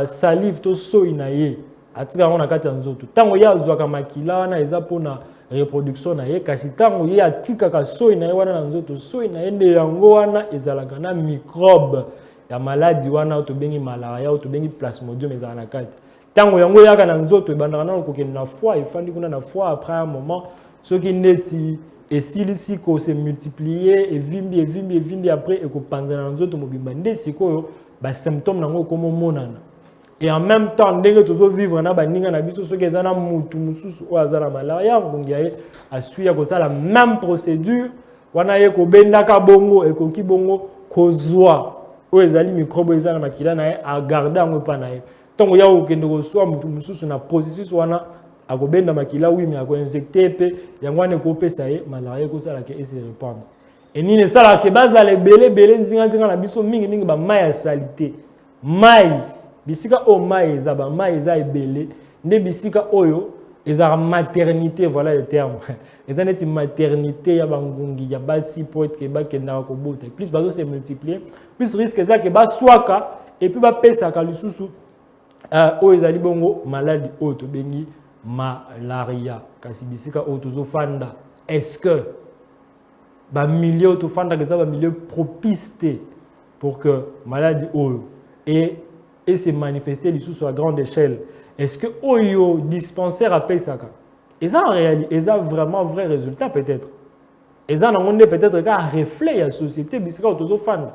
salive to soi na ye, atika yango na kati ya nzoto. Ntango ye azwaka makila wana, eza mpona reproduction na ye, kasi ntango ye atikaka soi na ye wana na nzoto, soi na ye nde yango wana ezalaka na microbe ya maladi wana oyo tobengi malaria, oyo tobengi plasmodium, ezalaka na kati. Ntango yango eyaka na nzoto, ebandaka nano kokende na foie, efandi kuna na foie. Après un moment, soki neti esilisi kose multiplier, evimbi, evimbi, evimbi, après ekopanzana na nzoto mobimba. Nde sikoyo basymptôme nango ekomomonana. Et en même temps, ndenge tozovivre na baninga na biso, soki eza na mutu mosusu oyo aza na malaria, ngungi ya ye asui ya kosala même procédure wana, ye kobendaka bongo, ekoki bongo kozwa oyo ezali microbe oyo eza na makila na ye, agarde yango epa na ye. Ntango ya kokende koswa motu mosusu, na processus wana akobenda makila wimi, akoinjecte mpe yango wana, ekopesa ye malaria, ekosalaka ese répandre. Enini esalaka bazala ebele ebele nzinganzinga na biso, mingimingi bamai ya saleté, mai bisika oyo mai eza, bamai eza ebele, nde bisika oyo ezalaka maternité. Voilà le terme, eza neti maternité ya bangungi ya basi, po ete bakendaka kobota. Plus bazose multiplier, plus risque eza ke baswaka et puis bapesaka lisusu oyo ezali bongo maladi oyo tobengi malaria. Kasi bisika oyo tozofanda, est-ce que bamilieu oyo tofandaka eza bamilieu propice te pour que maladi oyo et se manifester lisusu à grande échelle? Est-ce que oyo dispensaire apesaka eza en réalité, eza vraiment vrai résultat? Peut-être eza nango nde peut-être kaka reflet ya société bisika oyo tozofanda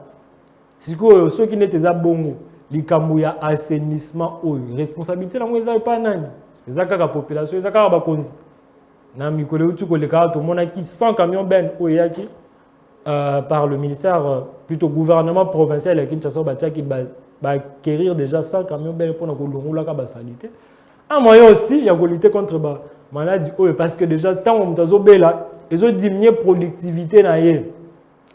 sikoyo. Soki neti eza bongo, likambo ya assainissement oyo, responsabilité nango eza epai nani? Eza kaka population? Eza kaka bakonzi? Na mikolo euti koleka, tomonaki 100 camion benne oyo eyaki par le ministère, plutôt gouvernement provincial ya Kinshasa. Batiaki baacquérir déjà 100 camion benne mpona kolongolaka basaleté, un moyen aussi ya kolutter contre bamaladi oyo, parce que déjà ntango moto azobela, ezodiminue productivité na ye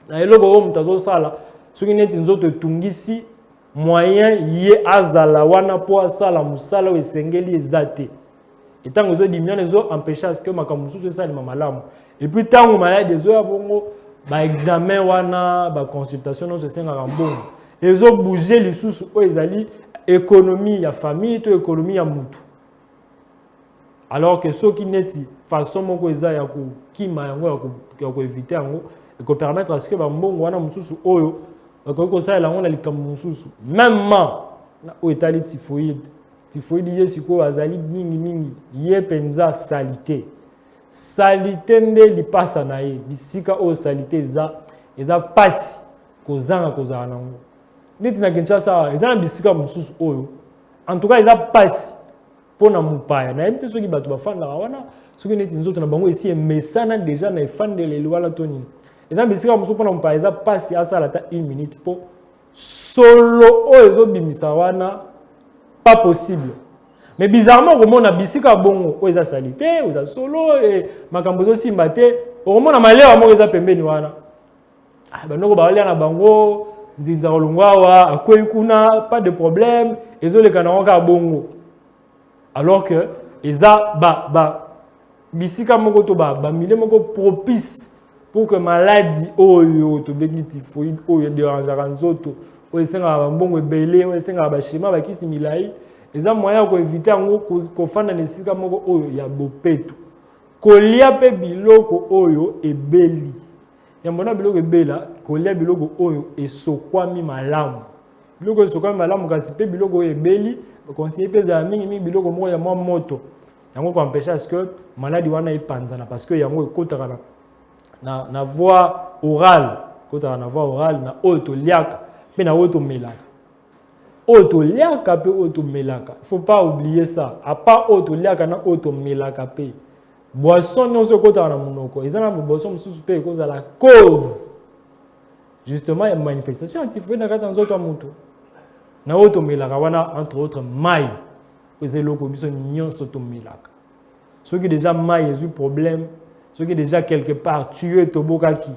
na eloko oyo moto azosala. Soki neti nzoto etungisi, moyen ye azala wana mpo asala mosala oyo esengeli eza te. Ntango ezodiminue wana, ezoempêche à ce que makambo mosusu esalema malamu. Et puis ntango maladi ezoya bongo, baexamen wana, baconsultation nyonso esengaka mbongo, ezobouge lisusu oyo ezali économie ya famille to économie ya mutu. Alors que soki neti façon moko eza ya kokima yango, ya koevite yango, ekopermettre à ce que bambongo wana mosusu oyo bakoki kosalela yango na likambo mosusu. Mêmement na oyo etali typhoïde. Typhoïde ye sikoyo azali mingimingi, ye mpenza saleté. Saleté nde lipasa na ye. Bisika oyo saleté eza, eza mpasi kozanga kozala nango. Neti na Kinshasa, eza na bisika mosusu oyo en tout cas eza mpasi mpo na mopaya. Nayebi te soki bato bafandaka wana, soki neti nzoto na bango esi emesana déjà na efandeleli wana to nini. Eza bisika mosusu, mpona mopaya eza mpasi asala ata une minute, mpo solo oyo ezobimisa wana, pas possible. Mais bizarrement, okomona bisika bongo oyo eza saleté, oyo eza solo, makambo ezosimba te, okomona malewa moko eza pembeni wana. Ah, bandoko baolia na bango nzinza, kolongwa awa akwei kuna, pas de problème, ezoleka nango kaka bongo. Alors que eza ba bisika moko to bamilieu moko propice pour que maladi oyo tobengi typhoïde, oyo edérangeaka nzoto, oyo esengaka bambongo ebele, oyo esengaka baschéma, bakisi milai, eza moyen ya koevite yango kofanda na esika moko oyo ya bopeto, kolia mpe biloko oyo ebeli yambo na biloko ebela, kolia biloko oyo esokwami malamu, biloko oyo esokwami malamu. Kasi mpe biloko oyo ebeli, baconseille mpe ezala mingimingi biloko moko ya mwa moto, yango koempêche à ce que maladi wana epanzana, parce que yango ekotaka na voie orale, ekotaka na voie orale, na oyo toliaka mpe na oyo tomelaka, oyo toliaka mpe oyo tomelaka. Faut pas oublier ça. À part oyo toliaka na oyo tomelaka, mpe boisson nyonso ekotaka na monoko, eza na boisson mosusu mpe ekozala cause justement ya manifestation ya typhoïde na kati ya nzoto ya motu, na oyo tomelaka wana, entre autres mai. Oyo eza eloko biso nyonso tomelaka. Soki déjà mai ezwi problème, soki déjà quelque part tuyau etobokaki,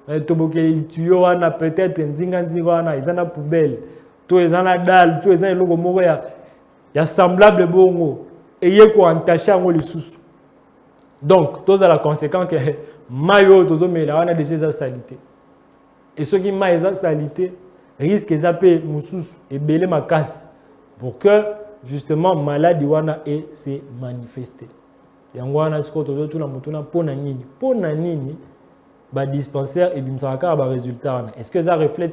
etobokeli tuyau wana, peut-être nzinga-nzinga wana eza na poubelle to eza na dalle to eza eloko moko ya semblable bongo, eye koentacher yango lisusu. Donc tozala conséquent que mai oyo tozomela wana déjà eza salité. Et soki mai eza salité, risque eza mpe mosusu ebele makasi pour que justement maladie wana e se manifeste. Yango wana sikoyo tozotuna motuna: mpo na nini, mpo na nini badispensaire ebimisaka kaka barésultat wana? Est ce que eza reflet,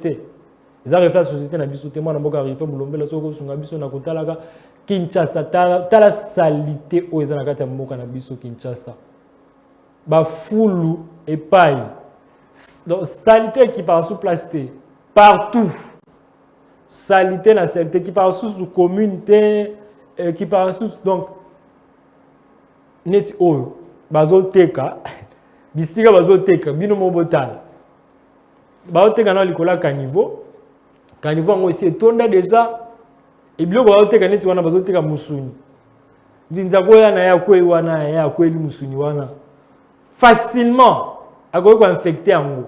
eza reflet ya société na biso te? Mwana mboka Rife Molombela, soki okosunga biso na kotalaka Kinshasa, tala, tala salité oyo eza na kati ya mboka na biso Kinshasa, bafulu epai. Donc salité ekipaka sur place te, partout salité na salité, ekipaka susu commune te, ekipaka susu. Donc neti oyo bazoteka, bisika bazoteka, bino mo botala, bazoteka na likolo ya caniveau. Caniveau yango esi etonda déjà. Ebiloko bazoteka neti wana, bazoteka musuni. Nzinza koya na ye, akwei wana, ye akweli musuni wana, facilement akoki koinfecter yango.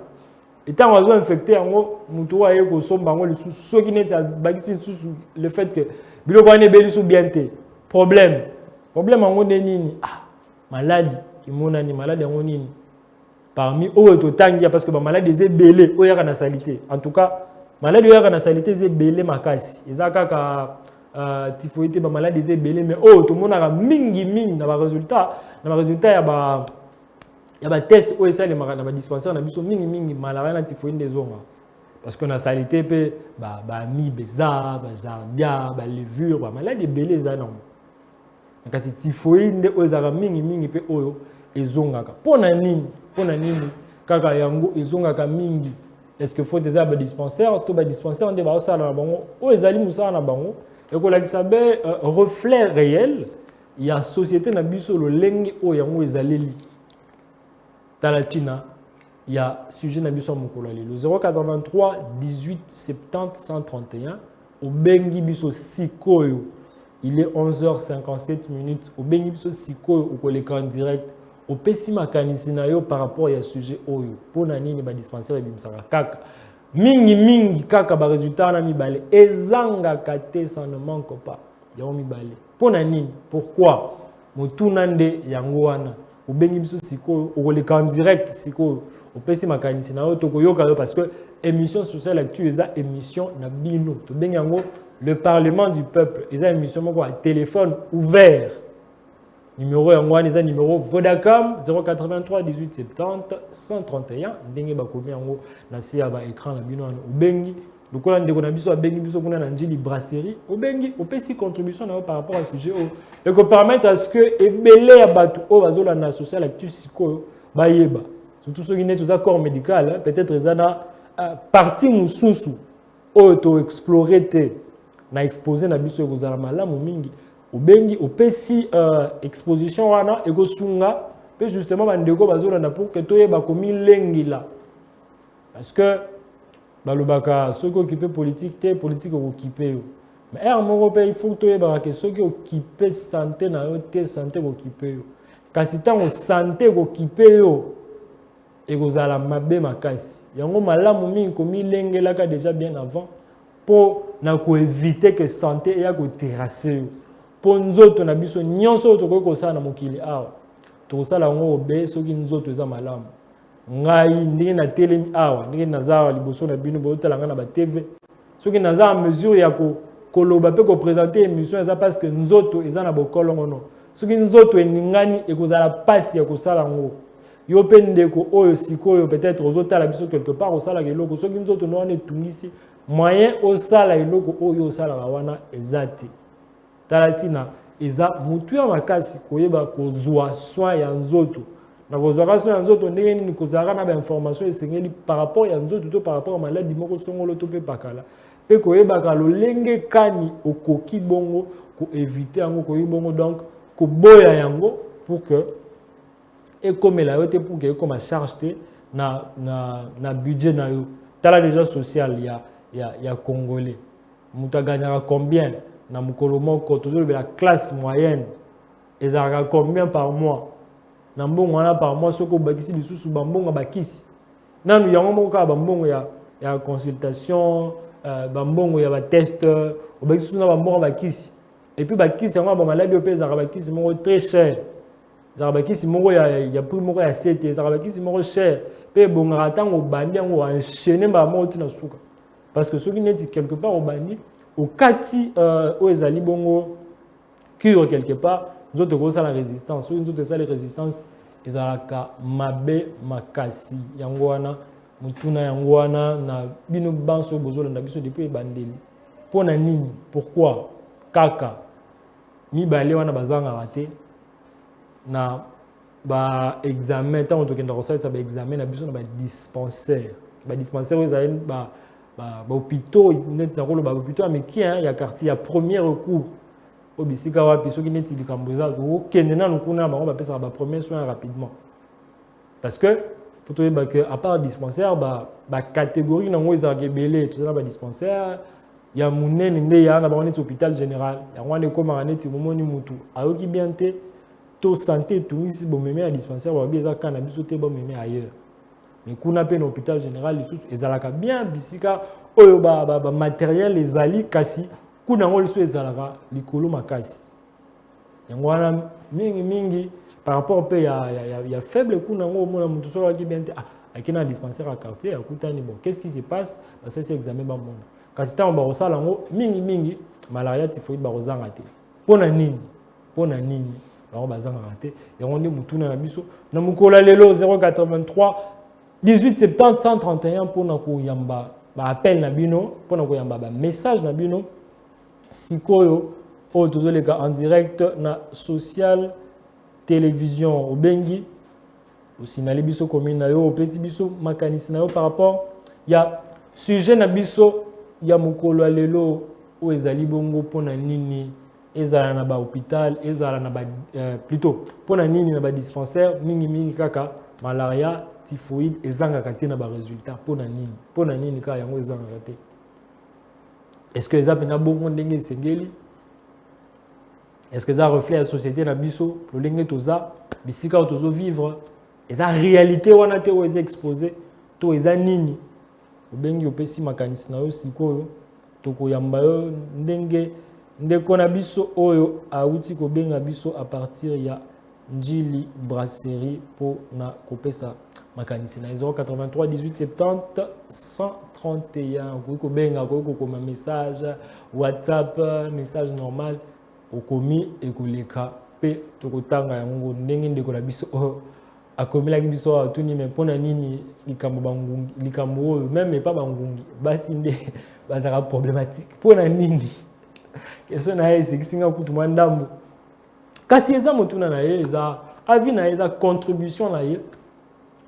Ntango azoinfecter yango, motu oyo aye kosomba yango lisusu, soki neti abakisi lisusu le fait que biloko wana ebeli so bien te, problème. Problème yango nde nini? Ah, maladie emonani. Maladie yango nini parmi oyo totangi? Parce que bamaladi eza ebele oyo yaka na salité. En tout cas, maladie oyo yaka na salité eza ebele makasi. Eza kaka typhoïde te, bamaladi eza ebele, mais oyo tomonaka mingimingi na barésultat ya batest oyo esalemaka na badispensaire na biso, mingimingi malaria na typhoïde nde ezonga. Parce que na salité mpe baamibe eza, bagiardia, balevure, bamaladi ebele eza nango. Kasi typhoïde nde oyo ezalaka mingimingi mpe oyo ezongaka. Mpo na nini? Mpo na nini kaka yango ezongaka mingi? Est ce que faute eza ya badispensaire to badispensaire nde baosala na bango oyo ezali mosala na bango? Ekolakisa be reflet réel ya société na biso, lolenge oyo yango ezaleli. Tala ntina ya sujet na biso ya mokolo ya lelo: 083 18 70 131. Obengi biso sikoyo, il est 11h57 minutes. Obengi biso sikoyo, okoleka en direct, opesi makanisi na yo par rapport ya sujet oyo: mpo na nini badispensaire ebimisaka kaka mingimingi kaka barésultat wana mibale ezangaka te? Ça ne manque pas, yango mibale. Mpo na nini? Pourquoi? Motuna nde yango wana. Obengi biso sikoyo, okoleka en direct sikoyo, opesi makanisi na yo, tokoyoka yo, parce que émission Sociale Actu eza émission na bino. Tobengi yango le Parlement du peuple. Eza émission moko ya téléphone ouvert. Numéro yango wana eza numéro Vodacom, 083 18 70 131, ndenge bakomi yango na se ya baécran na bino wana. Obengi lokola ndeko na biso abengi biso kuna na Njili Brasserie. Obengi, opesi contribution na yo par rapport à sujet oyo, ekopermettre à ce que ebele ya bato oyo bazolanda Social Actu sikoyo bayeba. Surtout soki neti oza corps médical, peut-être eza na partie mosusu oyo toexplore te na exposé na biso, ekozala malamu mingi obengi, opesi exposition wana. Ekosunga mpe justement bandeko bazolanda pour que toyeba komilengela, parce que balobaka soki okipe politique te, politique okokipe yo. Mais heure moko mpe il faut toyebaka ke soki okipe santé na yo te, santé ekokipe yo. Kasi ntango santé ekokipe yo, ekozala mabe makasi. Yango malamu mingi komilengelaka déjà bien avant, mpo na koéviter ke santé eya koterrasser yo. Mpo nzoto na biso, nyonso oyo tokoki kosala na mokili awa, tokosala yango obe soki nzoto eza malamu. Ngai ndenge natelemi awa, ndenge naza awa liboso na bino, bozotala ngai na batv, soki naza en mesure ya koloba mpe koprésenter émission, eza parce que nzoto eza na bokolongono. Soki nzoto eningani, ekozala mpasi ya kosala yango. Yo mpe ndeko oyo sikoyo peut-être ozotala biso quelque part, osalaka eloko, soki nzoto no wana etungisi, moyen osala eloko oyo osalaka wana eza te. Tala ntina eza motu ya makasi koyeba kozwa soin ya nzoto. Na kozwaka soin ya nzoto ndenge nini? Kozalaka na bainformation esengeli par rapport ya nzoto to par rapport ya maladie moko songolo to mpe pakala, mpe koyebaka lolenge kani okoki bongo koéviter yango, koyi bongo donc koboya yango pour que ekomela yo te, pour que ekoma charge te na budget na yo. Tala déjà social ya congolais: moto agagnaka combien? Na mokolo moko, tozolobela classe moyenne, ezalaka combien par mois? Na mbongo wana par mois, soki obakisi lisusu bambongo ya bakisi nanu yango moko kaka, bambongo ya consultation, bambongo ya batest, obakisi lisusu na bambongo ya bakisi, et puis bakisi yango ya bamaladi oyo mpe ezalaka bakisi moko très cher, ezalaka bakisi moko ya prix moko ya sete, ezalaka bakisi moko cher mpe ebongaka ntango obandi yango, enchaîne mbala moko ntina suka, parce que soki neti quelque part obandi, okati oyo ezali bongo cure, quelque part nzoto ekosala résistance. Soki nzoto esali résistance, ezalaka mabe makasi. Yango wana motuna yango wana na bino banso bozolanda biso depuis ebandeli: mpo na nini, pourquoi kaka mibale wana bazangaka te na baexamen ntango tokenda kosalisa baexamen na biso na badispensaire? Badispensaire oyo ezali bahôpitaux, neti nakoloba bahôpitaux ya mike ya quartier, ya premier recours, oyo bisika wapi soki neti likambo eza, okende nanu kuna, bango bapesaka bapremier soin rapidement. Parce que faut toyeba que à part dispensaire, bacatégorie nango ezalaka ebele. Toza na badispensaire ya monene nde ya na bango neti hôpital général. Yango wana ekomaka neti momoni mutu ayoki bien te to santé etungisi, bomemi ya dispensaire, balobi eza ka na biso te, bomemi ailleurs. Mais kuna mpe na hôpital général lisusu ezalaka bien, bisika oyo bamatériel ezali, kasi kuna yango lisusu ezalaka likolo makasi. Yango wana mingimingi par rapport mpe ya faible kuna yango, omona motu soki ayoki bien te, ah, akei na dispensaire ya quartier, akutani, bon, qu'est-ce qui se passe? Basalisi examen, bamona. Kasi ntango bakosala yango, mingimingi malaria, typhoïde bakozanga te. Mpo na nini? Mpo na nini bango bazangaka te? Yango nde motuna na biso na mokolo ya lelo. 083 18 70 131 mpona koyamba baappel na bino, mpona koyamba bamessage na bino sikoyo oyo tozoleka en direct na Social Télévision. Obengi, osinali biso commune na yo, opesi biso makanisi na yo par rapport ya sujet na biso ya mokolo ya lelo oyo ezali bongo: mpona nini ezala na bahôpital, ezala na ba, plutôt mpona nini na badispensaire mingimingi kaka malaria, typhoïde ezangaka te na barésultat? Mpona nini? Mpona nini kaka yango ezangaka te? Est ce que eza mpenza bongo ndenge esengeli? Est ce que eza reflet ya société na biso, lolenge toza, bisika oyo tozovivre? Eza réalité wana te oyo eza exposé to eza nini? Obengi, opesi makanisi na yo sikoyo, tokoyamba yo ndenge ndeko na biso oyo awuti kobenga biso à partir ya Njili Brasserie mpo na kopesa makanisi na 083 18 70 131. Okoki kobenga, okoki kokoma message WhatsApp, message normal okomi, ekoleka mpe tokotanga yango ndenge ndeko na biso oyo akomelaki biso awa atuni. Me mpona nini likambo bangungi, likambo oyo même epa bangungi basi nde bazalaka problématique? Mpona nini? Question na ye esekisi nga kutu mwa ndambo, kasi eza motuna na ye, eza avis na ye, eza contribution na ye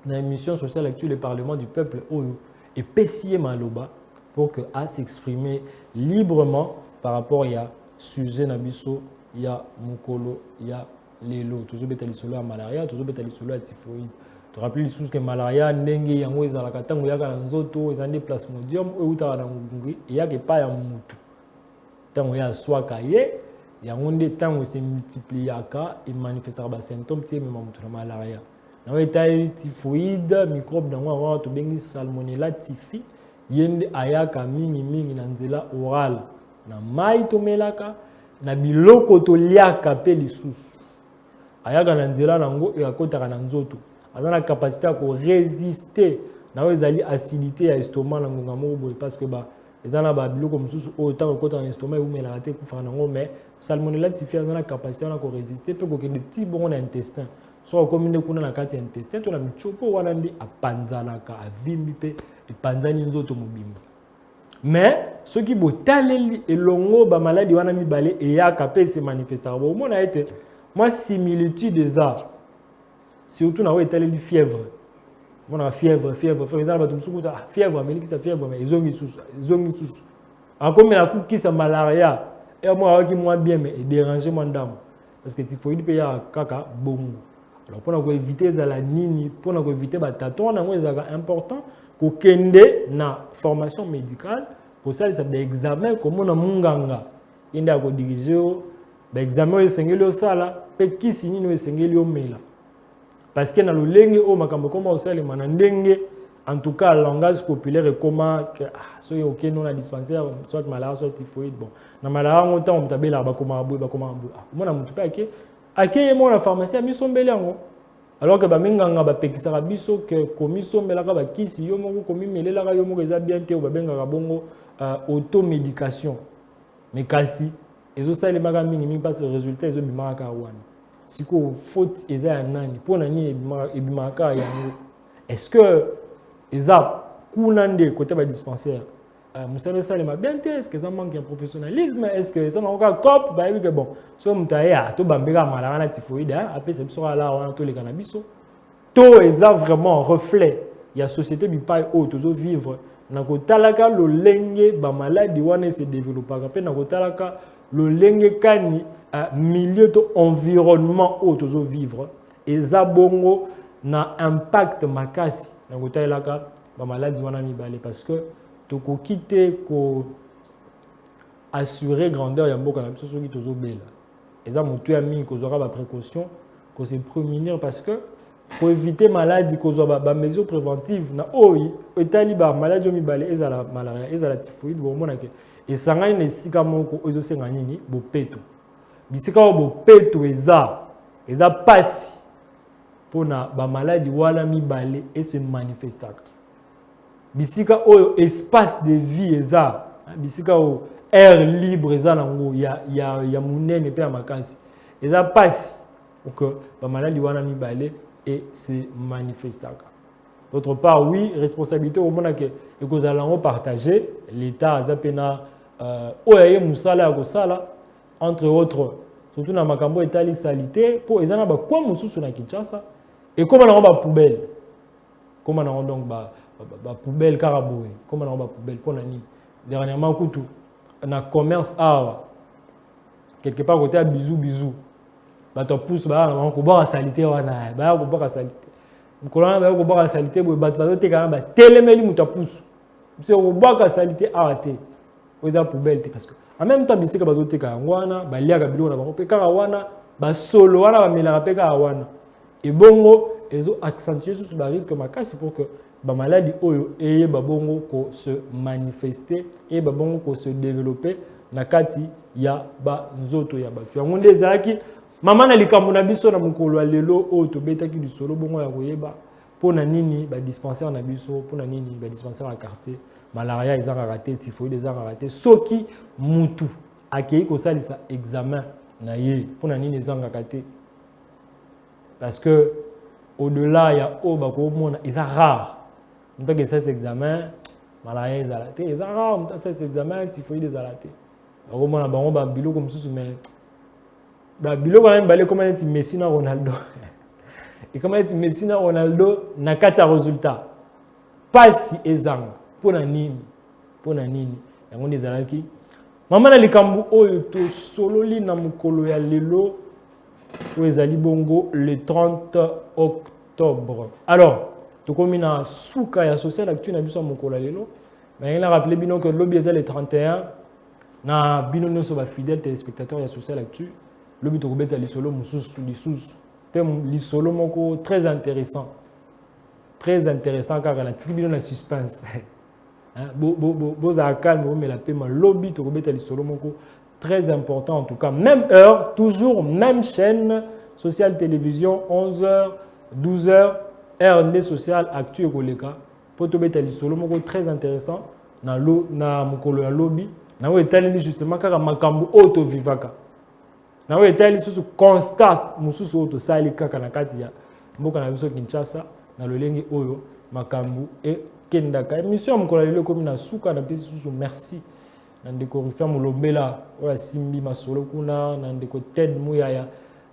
na émission Sociale Actuelle, le Parlement du peuple, oyo epesi ye maloba pour que s'exprimer librement par rapport ya sujet na biso ya mokolo ya lelo. Tozobeta lisolo ya malaria, tozobeta lisolo ya typhoïde. Torappeler lisusu ke malaria, ndenge yango ezalaka, ntango eyaka na nzoto, eza nde plasmodium oyo eutaka na ngungi, eyaka epai ya mutu ntango ye aswaka ye. Yango nde ntango ese multipliaka, emanifestaka basymptôme ti emema moto na malaria. Nango etali typhoïde, microbe nango yango wana tobengi Salmonella typhi. Ye nde ayaka mingimingi na nzela orale, na mai tomelaka, na biloko toliaka. Mpe lisusu ayaka na nzela nango oyo akotaka na nzoto, aza na capacité ya korésister na oyo ezali acidité ya estomac na ngonga moko boye, parce que ba eza na babiloko mosusu oyo ntango ekotaka na estomac, ewumelaka te, ekufaka nango. Mais Salmonella typhi aza na capacité wana korésister mpe kokende ti bongo na intestin. Soki akomi nde kuna na kati ya intestin to na mitiopo wana, nde apanzanaka, avimbi mpe epanzani nzoto mobimba. Mais soki botaleli elongo bamaladi wana mibale eyaka mpe ese manifestaka, bomona ete mwa similitude eza, surtout na oyo etaleli fièvre. Omonaka fièvre, fièvre, fièvre, eza na bato mosusu kuta, ah, fièvre, amelikisa fièvre, mais ezongi lisusu, ezongi lisusu, akomela kukisa malaria e mwa ayoki mwa bien, mais edérange mwa ndambo, parce que typhoïde mpe eyaka kaka bongo. Alors mpona koéviter ezala nini, mpona koéviter batâtons wana, yango ezalaka important kokende na formation médicale, kosalisa baexamen, komona munganga. Ye nde akodiriger yo baexamen oyo esengeli osala mpe kisi nini oyo esengeli omela. Parce que na lolenge oyo makambo ekoma kosalema, na ndenge en tout cas langage populaire ekoma que ah, soki okende na dispensaire, soit malaria, soit typhoïde. Bon, na malaria yango, ntango moto abelaka, bakomaka boye, bakomaka boye. Ah, omona moto mpe ake ye moko na pharmacie, amisombeli yango, alors que baminganga bapekisaka biso ke komisombelaka bakisi yo moko, komimelelaka yo moko eza bien te, oyo babengaka bongo automédication. Mais kasi ezosalemaka mingimingi parce que résultat ezobimaka kaka wana. Sikoyo faute eza ya nani? Mpo na nini ebimaka kaka yango? Est ce que eza kuna nde côté badispensaire mosala esalema bien te? Est ce que eza manque ya professionnalisme? Est ce que eza nango kaka coop bayebi ke bon, soki moto aye, tobambe kaka malaria na typhoïde, apesa biso kaka lara wana, toleka na biso? To eza vraiment reflet ya société bipai oyo tozovivre, na kotalaka lolenge bamaladi wana ese développaka mpe na kotalaka lolenge kani milieu to environnement oyo tozovivre eza bongo na impact makasi na kotalelaka bamaladi wana mibale? Parce que tokoki te ko assurer grandeur ya mboka na biso soki tozobela. Eza motuya mingi kozwaka baprécaution, kose prémunir, parce que pour éviter maladie, kozwa bamesure préventive na oyo etali bamaladi oyo mibale, ezala malaria, ezala typhoïde, bomona ke esangani na esika moko oyo ezosenga nini? Bopeto. Bisika oyo bopeto eza pasi mpona bamaladi wana mibale ese manifestaka. Bisika oyo espace de vie eza, bisika oyo air libre eza nango ya monene mpe ya makasi, eza pasi que bamaladi wana mibale ese manifestaka. D'autre part, oui, responsabilité omona ke ekozala yango partage. L'État aza mpe na oyo aye mosala ya kosala, entre autres surtout na makambo etali salité, mpo eza na bacoin mosusu na Kinshasa ekóma nango bapoubelle, ekóma nango donc bapoubelle kaka boye, ekóma nango bapoubelle. Mpo na nini? Dernièrement kutu na commerce awa, quelque part côté ya Bizu Bizu, bato ya pusu baya na bango kobwaka saleté wana, baya kobwaka saleté. Mokolo wana baya kobwaka saleté boye, bato bazoteka wana batelemeli moto ya pusu: biso kobwaka saleté awa te, oyo eza poubelle te. Parce que en même temps bisika bazoteka yango wana, baliaka biloko na bango mpe kaka wana, basolo wana bamelaka mpe kaka wana. Ebongo ezo accentuer susu barisque makasi pour que bamaladi oyo eyeba bongo kose manifester, eyeba bongo kose développer na kati ya banzoto ya bato. Yango nde ezalaki mama na likambo na biso na mokolo ya lelo oyo tobetaki lisolo bongo ya koyeba mpo na nini badispensaire na biso, mpo na nini badispensaire ya quartier, malaria ezangaka te, typhoïde ezangaka te. Soki mutu akei kosalisa examen na ye, mpo na nini ezangaka te? Parce que au-delà ya oyo bakomona, eza rare moto akei kosalisa examen, malaria ezala te. Eza rare moto asalisa examen, typhoïde ezala te. Bakomona bango babiloko mosusu, mais biloko na mibale ekoma neti Messi na Ronaldo, ekoma neti Messi na Ronaldo na kati ya résultat. Pasi ezanga mpo na nini? Mpo na nini? Yango nde ezalaki mama na likambo oyo tosololi na mokolo ya lelo oyo ezali bongo le 30 octobre. Alors tokomi na suka ya Social Actu na biso ya mokolo ya lelo. Nalingi na rappeler bino ke lobi eza le 31. Na bino nyonso bafidèle téléspectateur ya Social Actu, lobi tokobeta lisolo mosusu lisusu mpe lisolo moko très intéressant, très intéressant kaka. Natiki bino na suspense, bozala calme, bomela pema. Lobi tokobeta lisolo moko très important en tout cas. Même heure, toujours même chaîne, Social Télévision, 11h, 12h, heure nde Social Actu ekoleka mpo tobeta lisolo moko très intéressant na mokolo ya lobi, na oyo etaleli justement kaka makambo oyo tovivaka, na oyo etali lisusu constat mosusu oyo tosali kaka na kati ya mboka na biso Kinshasa, na lolenge oyo makambo ekendaka. Émission ya mokolo ya lelo ekomi na suka. Napesi susu merci na ndeko Rufin Molombela oyo asimbi masolo kuna, na ndeko Ted Muyaya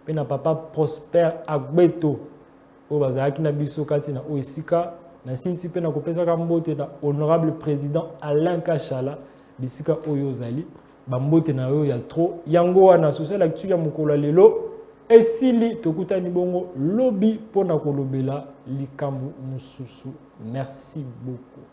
mpe na papa Prosper Agbeto oyo bazalaki na biso kati na oyo esika. Nasilisi mpe na kopesaka mbote na honorable président Alain Kashala, bisika oyo ozali, bambote na yo ya trop. Yango wana Social Actu ya mokolo ya lelo esili. Tokutani bongo lobi mpona kolobela likambo mosusu. Merci beaucoup.